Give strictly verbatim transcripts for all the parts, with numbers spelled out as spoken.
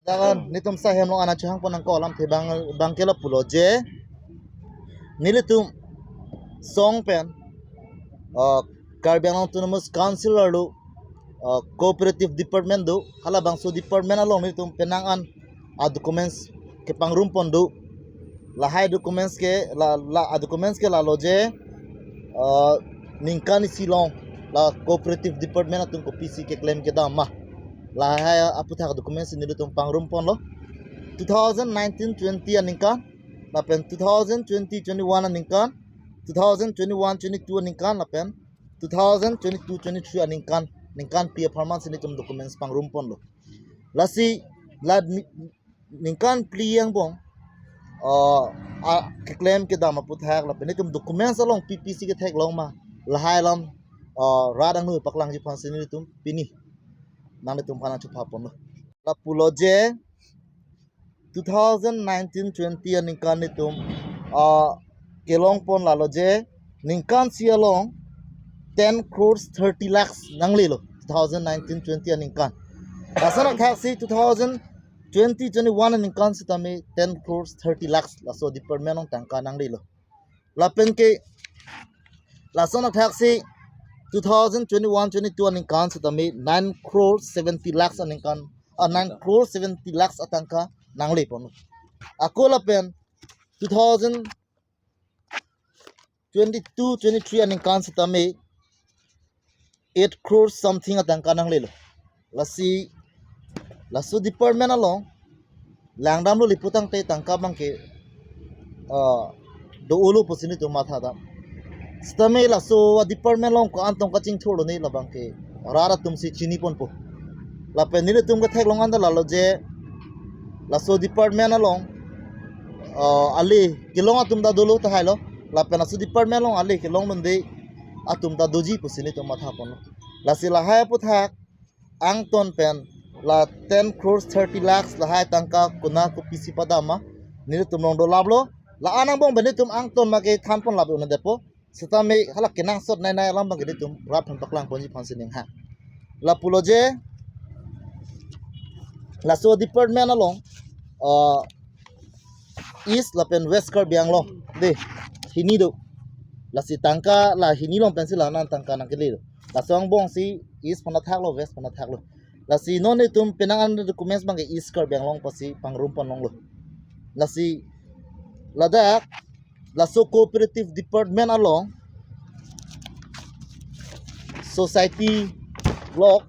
Dakan netum sahem along ana chehang pon nangkok alamthe abang, abangke lapulo je, nelitum song pen, uh, Karbi Anglong Autonomous Council arlo, uh, Cooperative Department do, halabangso department along netum penang an a documents kepangrum pon do. Lahai documents ke la, la a documents ke lalo je, uh, ningkan isi along la Cooperative Department atum kopisi keklem kedam ma, lahai aputhak documents nelitum pangrum ponlo. Two thousand nineteen twenty aningkan, lapen two thousand twenty twenty-one aningkan, two thousand twenty-one twenty-two aningkan, lapen two thousand twenty-two twenty-three aningkan, ningkan phli apharman si netum documents pangrum ponlo. Lasi la ni-, ningkan phli angbong, uh, a keklem kedam aputhak lapen netum documents along pi pi si ketheklong ma, lahai alam, uh, rat angno paklangji aphan si netum pini nanglitum aphan nangchepha ponlo. Lapulo je, two thousand nineteen twenty aningkan netum, uh, kelong pon lalo je, ningkan isi along ten crores thirty lakhs nanglelo, two thousand nineteen twenty aningkan. Lason athak si two thousand twenty twenty-one aningkan sitame ten crores thirty lakhs laso department along tangka nanglelo. Lapen ke lason athak si two thousand twenty-one twenty-two aningkan sitame nine crores seventy lakhs aningkan, ah, nine crores seventy lakhs atangka nangle ponlo. Ako lapen two thousand twenty-two twenty-three aningkan sitame eight crores something atangka nanglelo. Lasi laso department along langdamlo lapu tangte tangka abangke, ah, do-olo pusi netum mathadam. Sitame laso a department along ko-an tong kachingthurlo ne labangke rat atum si chini ponpo. Lapen nelitum ketheklong anta lalo je, laso department along, ah, ale kelong atum ta dolo tahailo. Lapen laso department along ale kelong mende atum ta doji pusi netum matha ponlo. Lasi lahai aputhak angton pen la ten crores thirty lakhs lahai tangka konat kopisi padam ma, nelitum along dolaplo. La-an angbong pen netum angton ma kethan pon lap un'edet po. Sitame hala kenangsot nei nei alam abangke netum rat aphan paklang ponji aphan si ning ha. Lapulo je, laso department along, ah, East lapen West Karbi Anglong de, hini do. Lasi tangka la hini along pensi la-an an tangka nangkele do. Laso angbong si East aphan athaklo, West aphan athaklo. Lasi non netum penang an documents abangke East Karbi Anglong pusi pangrum pon longlo. Lasi ladak laso Cooperative Department along society block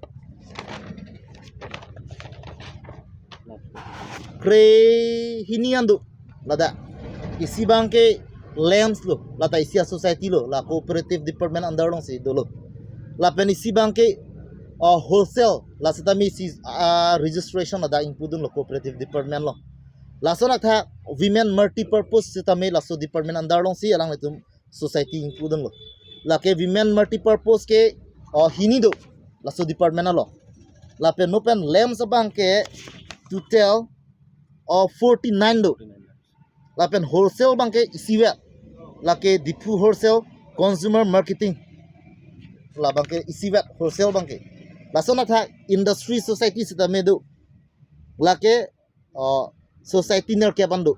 krehini an do. Ladak isi abangke LAMPS lo, lata isi a society lo, la Cooperative Department under alongsi dolo. Lapen isi abangke, uh, wholesale, la sitame isi, uh, registration ladak ingpudunlo Cooperative Department along. Lason athak Women Multipurpose sitame laso department under alongsi alanglitum society ingpudunlo. Lake Women Multipurpose ke, uh, hini do laso department along. Lapen non pen LAMPS abangke total, uh, forty-nine do. Lapen wholesale abangke isivet, lake Diphu Wholesale Consumer Marketing, labangke isivet wholesale abangke. Lason athak Industry Society sitame do, lake, uh, society nerkep an do.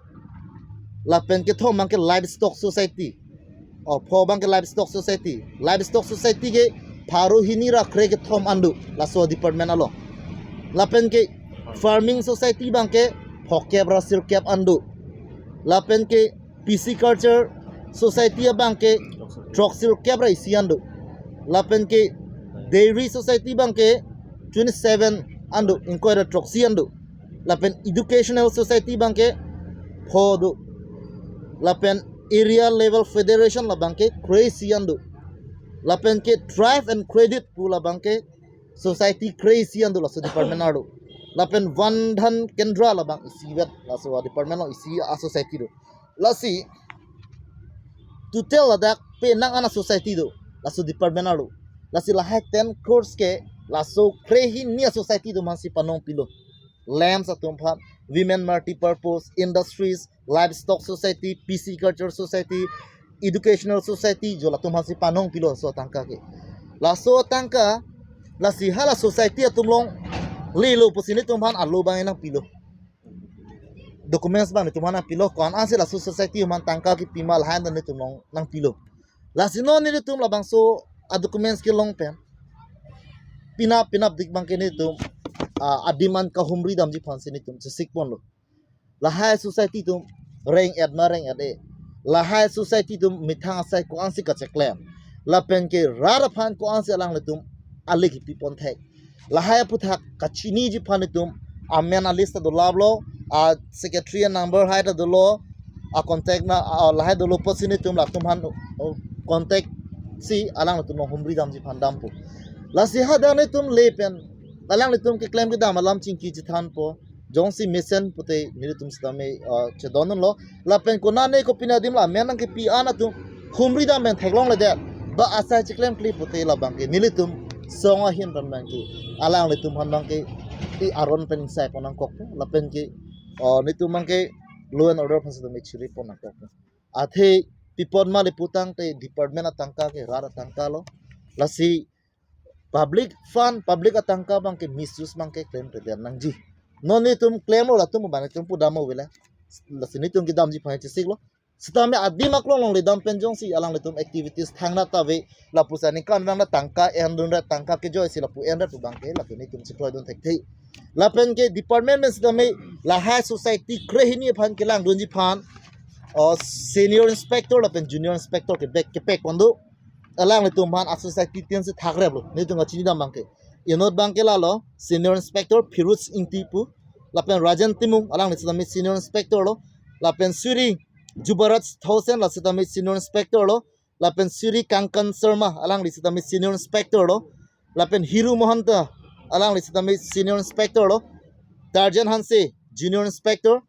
Lapen kethom abangke Livestock Society. Oh, pho abangke Livestock Society. Livestock Society ke pharo hini ra krekethom an do laso department along. Lapen ke Farming Society abangke phokep ra sirkep an do. Lapen ke Pisciculture Society abangke throksirkep ra isi an do. Lapen ke Dairy Society abangke twenty-seven an do, ingkoi ra throksi an do. Lapen Educational Society abangke pho do. Lapen Area Level Federation labangke kre-isi an do. Lapen ke Thrive and Credit pu labangke society kre-isi an do laso department arlo. Lapen Van Dhan Kendra labang isivet, laso department along isi a society do. Lasi total ladak penang an a society do laso department arlo. Lasi lahai ten crores ke laso krehini a society atum aphansi panong pilo. LAMPS atum aphan, Women Multipurpose, Industries, Livestock Society, Pisciculture Society, Educational Society, jo latum aphansi panong pilo laso tangka ke. Laso tangka lasi hala society atum along lelo pusi netum aphan alo abang nangpilo. documents abang netum aphan nangpilo, ko-an ansi laso society atum aphan tangka kipima lahai ta netum along nangpilo. Lasi non nelitum labangso a-documents kelong pen pinap pinapdik abangke netum, ah, a-demand kahumri damji aphansi netum chesik ponlo. Lahai society atum reng-et ma reng-et-e. Lahai society atum methang asai ko-ansi kacheklem, lapen ke rat aphan ko-ansi alanglitum ale kipi pon thek, lahai aphuthak kachiniji aphan netum amen a-list ta dolaplo, a-secretary a-number hai ta dolo, a-contact na, a, lahai dolo pusi netum latum aphan, o, contact si alanglitum along humri damji aphan dampo. Lasi hadak netum le pen alanglitum keklem kedam alam chingki chethanpo. Jongsi mesen pute nelitum sitame, uh, chedondunlo. Lapen konane kopine adim la amen nangkepi an atum humri dam pen theklongledet, ba asai cheklemkle pute labangke nelitum song ahin pen abangke alanglitum aphan abangke i aron pen ingsai pon nangkokpo. Lapen ke, uh, netum abangke law and order aphan sitame chiri pon nangkokpo. Athe pi apot ma le putangte department atangka ke rat atangkalo. Lasi public fund, public atangka abangke misuse abangke klemkledet nangji. Non netum klemlo latum abang netum pudam avelo. Lasi netum kedamji aphan chesiklo. Sitame adim aklong longle dam pen jongsi alanglitum activities thangnat ta ave, lapuson ningkan abang tangka endunra, tangka kejoisi lapu enra pu abangke lake netum chekroidun thekthe. Lapen ke department pen sitame lahai society krehini aphan kelangdunji aphan, o, senior inspector lapen junior inspector kepek kepek kondo. Alanglitum aphan a-society tin si thakreplo. Netum kachini dam abangke. Inut abangke lalo, senior inspector Phirus Ingti pu, lapen Rajan Timung, alangli sitame senior inspector lo, lapen Suri Jubaraj Thaosen, la sitame senior inspector lo, lapen Suri Kankan Sharma, alangli sitame senior inspector lo, lapen Hiru Mohanta, alangli sitame senior inspector lo, Tarjan Hanse, junior inspector,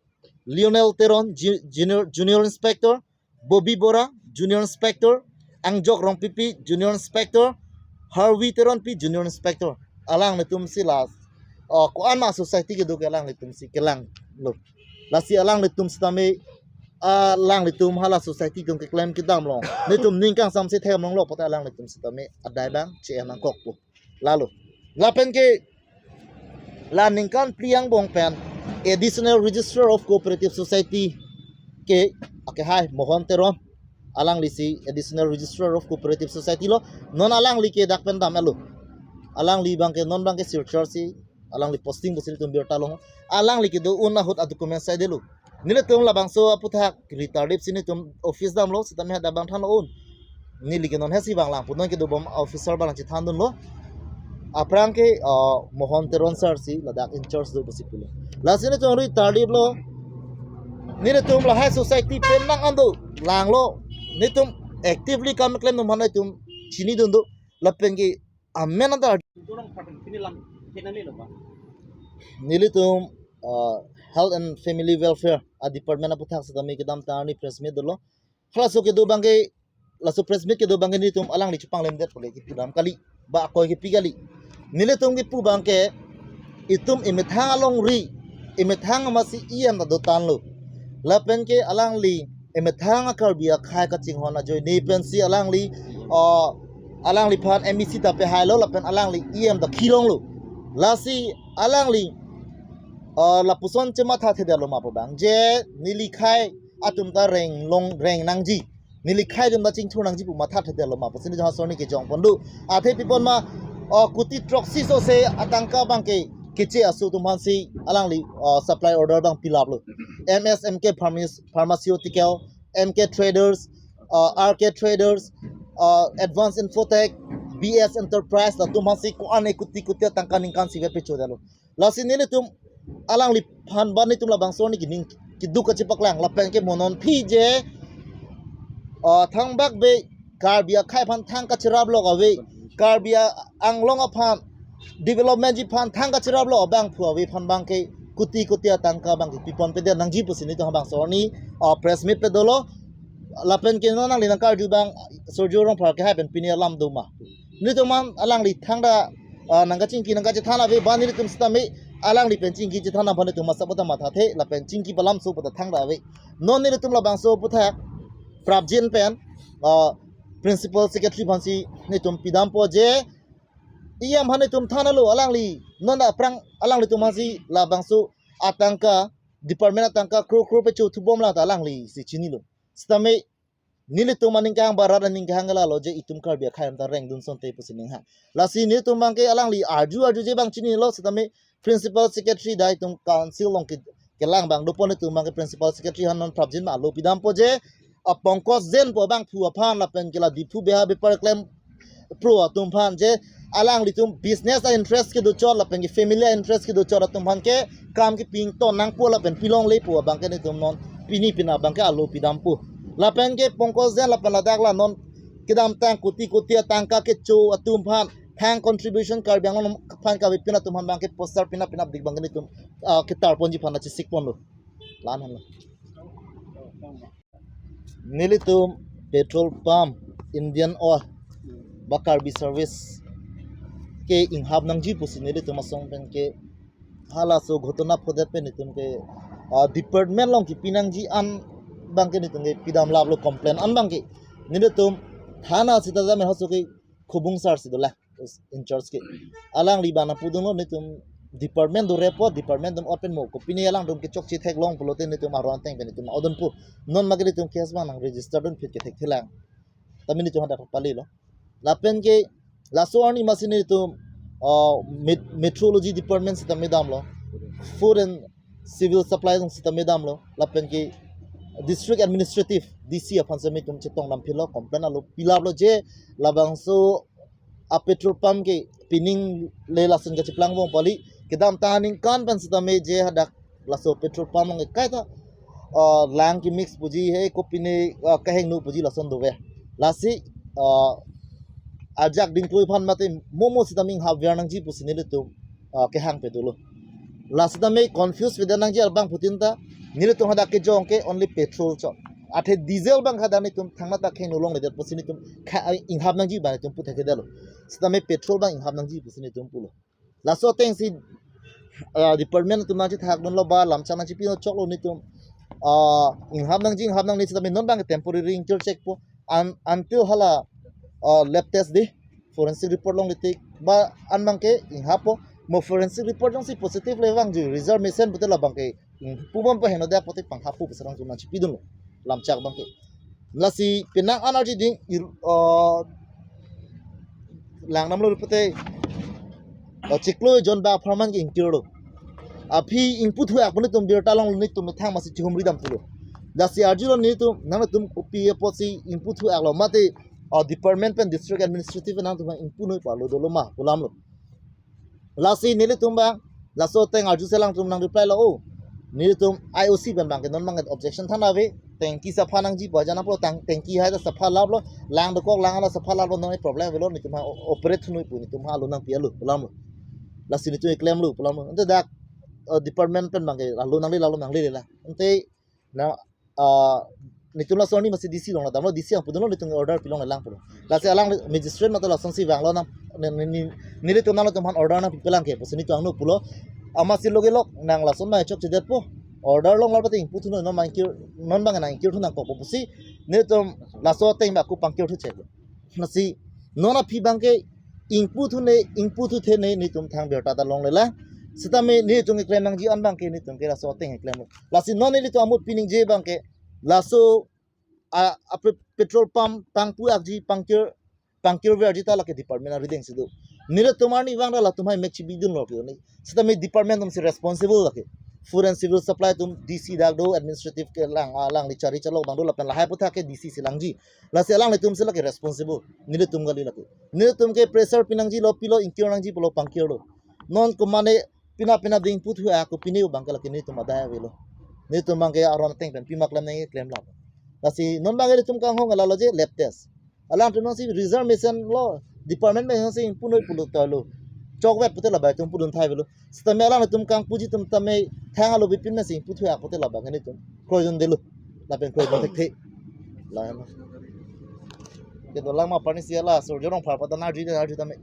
Lionel Teron, ju-, junior, junior inspector, Bobby Bora, junior inspector, Angjok Rongpipi, junior inspector, Harvey Teronpi, junior inspector. Alanglitum si la, o, ko-an ma society kedo ke alanglitum si kelanglo. Lasi alanglitum sitame, alanglitum hala society atum keklem kedam along netum ning kangsam si theklonglo pute alanglitum sitame adai abang che-en nangkokpo. Lalo. Lapen ke la ningkan phli angbong pen Additional Registrar of Cooperative Society ke, ake hai Mohon Teron, alangli si Additional Registrar of Cooperative Society lo. Non alangli ke dak pen dam-etlo. Alangli abangke non abangke Silchar si alangli posting pusi netum birta long. Alangli kedo-un ahut a-document saidelo. Nelitum labangso aphuthak retired si netum office damlo, sitame hadak abang thanlo un. Neli ke non hesi abang lang pu, non kedobom officer abang lang chethandunlo. Aphrang ke, uh, Mohon Teron sir si ladak in charge do pusi pulo. Lasi netum retired lo. Nelitum lahai society pen nang ando langlo. Netum actively kam klem atum aphan netum chinidun do. Lapen ke amen anta. Dorong paten pini lang kenani lo ba. Nelitum, uh, Health and Family Welfare a-department aphuthak sitame kedamtang arni press meet dolo. Halaso kedo abangke, laso press meet kedo abangke netum alangli chepanglemdet pule kipu dam kali, ba akoi kipi kali. Nelitum kipu abangke itum emethang alongri, emethang amatsi E M ta dotanlo. Lapen ke alangli emethang a-Karbi akhei kachinghon ajoine pensi alangli, uh, alangliphan M E C ta pehailo lapen alangli E M ta khilonglo. Lasi alangli, uh, lapuson chematha thedetlo ma pu abang, je neli khei atum ta reng long reng nangji, neli khei atum ta chingthur nangji pu matha thedetlo ma pusi neli jahasor ni kejong pon do. Athe pi apot ma, uh, kuti throksi sose atangka abangke keche aso atum aphansi alangli, uh, supply order abang pilaplo. M S M K Pharmace-, Pharmaceutical, M K Traders, uh, R K Traders, uh, Advance Infotech, B S Enterprise, latum aphansi ko-an e kuti kuti atangka ningkan isi vet pechodetlo. Lasi nelitum alangliphan ba netum labangso arni kening keduk kachepaklang lapen ke mo non aphi je, uh, thangbak ave, Karbi akhei aphan thang kacherap lok ave, Karbi a-, Anglong aphan development ji aphan thang kacherap lok abangphu ave aphan abangke kuti kuti atangka abangke pi ponpedet nangji pusi netum labangso arni, uh, press meet pe dolo. Lapen ke non nangli nangkarju abang Surjya Rongphar ke hai pen pini alam do ma. Netum aphan alangli thangta, ah, nangkachingki nangkachethan ave, ba nelitum sitame alangli pen chingki chethan aphan netum masa puta mathathe, lapen chingki palam so puta thangta ave. Non nelitum labangso aphuthak prapjin pen, ah, principal secretary aphansi netum pidampo je, E M aphan netum thanlo alangli, non aphrang alanglitum aphansi labangso atangka department atangka crore crore pecho thubom lang ta alanglisi chinilo. Sitame nelitum aning kehang, Bharat aning kehang ke lalo je itum Karbi akhei atum ta rengdun sonte pusi ning ha. Lasi nelitum abangke alangli arju arju je abang chinilo, sitame principal secretary dak itum council along ke, kelang abang dopon, itum abangke principal secretary aphan non prapjin ma alo pidampo je, a Pankaj Jain pu abangphu aphan lapen ke la Diphu beha bepar klempro atum aphan je alanglitum business a interest kedo chot lapen ke family a interest kedo chot atum aphan ke kam kepington nangpo lapen pilongle pu abangke nelitum non pini pina abangke alo pidampo. Lapen ke Pankaj Jain lapen ladak la non kedamtang koti koti atangka kecho atum aphan thang contribution Karbi Anglong aphan kavepin atum aphan abangke poster pina pina dik abangke nelitum, ah, ketar ponji aphan chesik ponlo. La-an henlo. Nelitum petrol pump, Indian Oil, ba Karbi Service ke inghap nangji pusi nelitum asong pen ke halaso ghotona phodet pen itum ke, ah, department along kepi nangji an abangke nelitum ke pidam laplo complaint an abangke. Nelitum thana sita jame haso ke Khubung sir si dolang in charge ke. Alangli abang nangpudunlo, nelitum department do report, department atum ot pen mo, kopine alangtum kechokche theklong pulote nelitum aron ateng pen nelitum odunpo. Non abangke nelitum case abang nang register dunphit ke thekthelang. Tame nelitum hadak palilo. Lapen ke laso arni masi nelitum, ah, met-, metrology department sitame damlo, food and civil supply atum sitame damlo, lapen ke district administrative D C aphan sitame itum chetong damphitlo, complaint alo pilaplo je labangso a petrol pump ke pining le lason kacheplang vong pali, kedamtang aningkan pen sitame je hadak laso petrol pump along ke kaita, ah, lang kemix puji he kopine, ah, kehingno puji lason dove. Lasi, ah, ajak dingklui aphan mate mo mo sitame inghap ver nangji pusi nelitum, ah, kehang pe dolo. La sitame confuse vedet nangji abang putin ta, nelitum hadak kejong ke only petrol chot. Athe diesel abang hadak nelitum thangnat ta kheng nulong ledet pusi nelitum kha-, inghap nangji abang nelitum puthek kedetlo. Sitame petrol abang inghap nangji pusi nelitum pulo. Laso ateng si, ah, department atum nangchethak dunlo ba lamchak nangchipinchoklo nelitum. Ah, inghap nangji, inghap nangne sitame non abang temporary ingkir chekpo. Un-, until hala, ah, lab test de, forensic report longle tik ba an abangke inghappo. Mo forensic report jongsi positive le vangji, result mesen pute labangke ingpu bompo heno dak pute panghappo pu sarang chunang chipidunlo lamchak abangke. Lasi penang an arji ding ir-, ah, lang namlo pute, ah, chiklo jon ba apharman ke ingkirlo. Aphi ingpu thuak pu nelitum birta along nelitum methang masi chihumri dam pulo. Lasi arjulo nelitum, nangtum kopi apotsi ingpu thuaklo mate, ah, department pen district administrative nangtum ingpu noi palo dolo ma pu alamlo. Lasi nelitum abang laso ateng arjuse alangtum nang reply lo, oh, nelitum I O C pen abangke non abang objection than ave, tanki sapha nangji pu ajan aplo tang, tanki hai ta sapha laplo, lang dokok lang ala sapha laplo, non problem avelo, nelitum ha o-, operate thunoi pu nelitum ha alo nangpi alo pu alamlo. Lasi nelitum klemlo pu alamlo. Ante dak, eh, department pen abangke alo nangle, alo nangle la. Ante na, ah, nelitum laso arni masi D C along la damlo, D C nangpudunlo, nelitum order pilongle lang pulo. Lasi alang magistrate mate lasonsi vanglo nang, ne-, ne-, ne-, nelitum nangtum aphan order nangpipelang ke pusi nelitum angno pulo. Amatsi loge lok nang lason ma chokchedetpo. Order longle pute ingpu thu noi, non abang ingkir, non abang nang ingkir thu nangkokpo pusi nelitum laso ateng abang ako pangkir thu cheklo. Lasi non aphi abangke ingpu thu ne, ingpu thuthe ne nelitum thang birta ta longle la. Sitame nelitum keklem nangji an abangke nelitum ke laso ateng keklemlo. Lasi non nelitum amut piningje abangke laso a, a pe-, petrol pump pangpu akji, pangkir, pangkir verji ta lake department arideng si do. Nelitum arni vang ra latum hai mek chibidunlo ke ni. Sitame department atumsi responsible lake. Food and civil supply atum D C dak do, administrative ke lang, alangli chari chalok abang do lapen lahai aputhak ke D C si langji. Lasi alanglitumsi lake responsible. Nelitum kali lake. Nelitum ke pressure pinangjilo, pilo, ingkir nangji pulo pangkirlo. Non komane pina pina ding puthu ako pini abangke lake nelitum adai avelo. Nelitum abangke aron ateng pen pima klem nangji klemlo. Lasi non abangke nelitum kanghon lalo je lab test. Alangtum nangsi result mesenlo, department mesen si ingpu noi pulo talo. Chokvet pute labangtum pudun thai avelo. Sitame alangtum kangpuji atum tame thang alo bipin mesen ingpu thuak pute labangke nelitum kroidundelo. Lapen kroidun thekthe. La ya na. Kedo lang ma parni si ala, so jorong phar pata narji de narji tame.